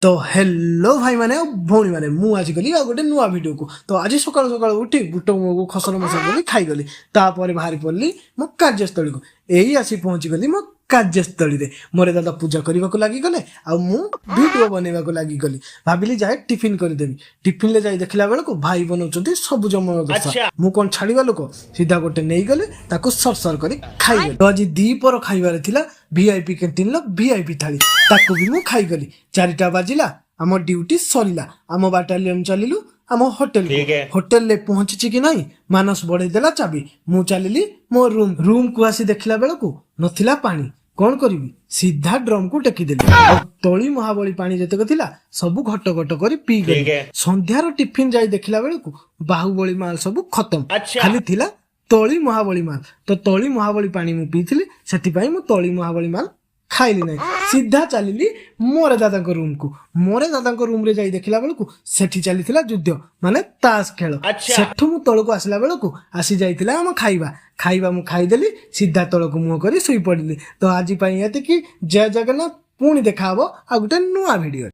ତ ହ୍ୟାଲୋ ଭାଇମାନେ ଆଉ ଭଉଣୀମାନେ, ମୁଁ ଆଜି ଗଲି ଆଉ ଗୋଟେ ନୂଆ ଭିଡ଼ିଓକୁ। ତ ଆଜି ସକାଳୁ ସକାଳୁ ଉଠି ବୁଟ ମୁଗକୁ ଖସର ମସର କରି ଖାଇଗଲି। ତାପରେ ବାହାରି ପଡ଼ିଲି ମୋ କାର୍ଯ୍ୟସ୍ଥଳୀକୁ। ଏଇ ଆସି ପହଞ୍ଚିଗଲି ମୋ କାର୍ଯ୍ୟସ୍ଥଳୀରେ। ମୋର ଦାଦା ପୂଜା କରିବାକୁ ଲାଗିଗଲେ ଆଉ ମୁଁ ଭିଡ଼ିଓ ବନେଇବାକୁ ଲାଗିଗଲି। ଭାବିଲି ଯାଏ ଟିଫିନ୍ କରିଦେବି। ଟିଫିନରେ ଯାଇ ଦେଖିଲା ବେଳକୁ ଭାଇ ବନଉଛନ୍ତି ସବୁଜ ମୟ ଦୋସା। ମୁଁ କ'ଣ ଛାଡ଼ିବା ଲୋକ? ସିଧା ଗୋଟେ ନେଇଗଲେ, ତାକୁ ସରସର କରି ଖାଇଗଲି। ତ ଆଜି ଦ୍ୱିପହର ଖାଇବାରେ ଥିଲା ଭିଆଇପି କ୍ୟାଣ୍ଟିନର ଭିଆଇପି ଥାଳି, ତାକୁ ବି ମୁଁ ଖାଇଗଲି। 4ଟା ବାଜିଲା, ଆମ ଡ୍ୟୁଟି ସରିଲା। ଆମ ବାଟାଲିୟନ ଚାଲିଲୁ ଆମ ହୋଟେଲ। ठीक है। ହୋଟେଲରେ ପହଞ୍ଚିଛି କି ନାହିଁ, ମାନସ ବଢେଇ ଦେଲା ଚାବି। ମୁଁ ଚାଲିଲି ମୋ ରୁମ୍। ରୁମ୍କୁ ଆସି ଦେଖିଲା ବେଳକୁ ନଥିଲା ପାଣି। କଣ କରିବି? ସିଧା ଡ୍ରମକୁ ଟେକିଦେଲି ଆଉ ତଳି ମହାବଳୀ ପାଣି ଯେତେକ ଥିଲା ସବୁ ଘଟ ଘଟ କରି ପିଇଗଲି। ठीक है। ସନ୍ଧ୍ୟାର ଟିଫିନ ଯାଇ ଦେଖିଲା ବେଳକୁ ବାହୁବଳୀ ମାଲ ସବୁ ଖତମ। ଖାଲି ଥିଲା ତଳି ମହାବଳୀ ମାଲ। ତ ତଳି ମହାବଳୀ ପାଣି ମୁଁ ପିଇଥିଲି, ସେଥିପାଇଁ ମୁଁ ତଳି ମହାବଳୀ ମାଲ ଖାଇଲି ନାହିଁ। ସିଧା ଚାଲିଲି ମୋରେ ଦାଦାଙ୍କ ରୁମକୁ। ମୋରେ ଦାଦାଙ୍କ ରୁମରେ ଯାଇ ଦେଖିଲା ବେଳକୁ ସେଠି ଚାଲିଥିଲା ଯୁଦ୍ଧ, ମାନେ ତାସ ଖେଳ। ସେଠୁ ମୁଁ ତଳକୁ ଆସିଲା ବେଳକୁ ଆସି ଯାଇଥିଲା ଆମ ଖାଇବା। ଖାଇବା ମୁଁ ଖାଇଦେଲି, ସିଧା ତଳକୁ ମୁହଁ କରି ଶୋଇପଡ଼ିଲି। ତ ଆଜି ପାଇଁ ଏତିକି। ଜୟ ଜଗନ୍ନାଥ। ପୁଣି ଦେଖାହବ ଆଉ ଗୋଟେ ନୂଆ ଭିଡ଼ିଓ।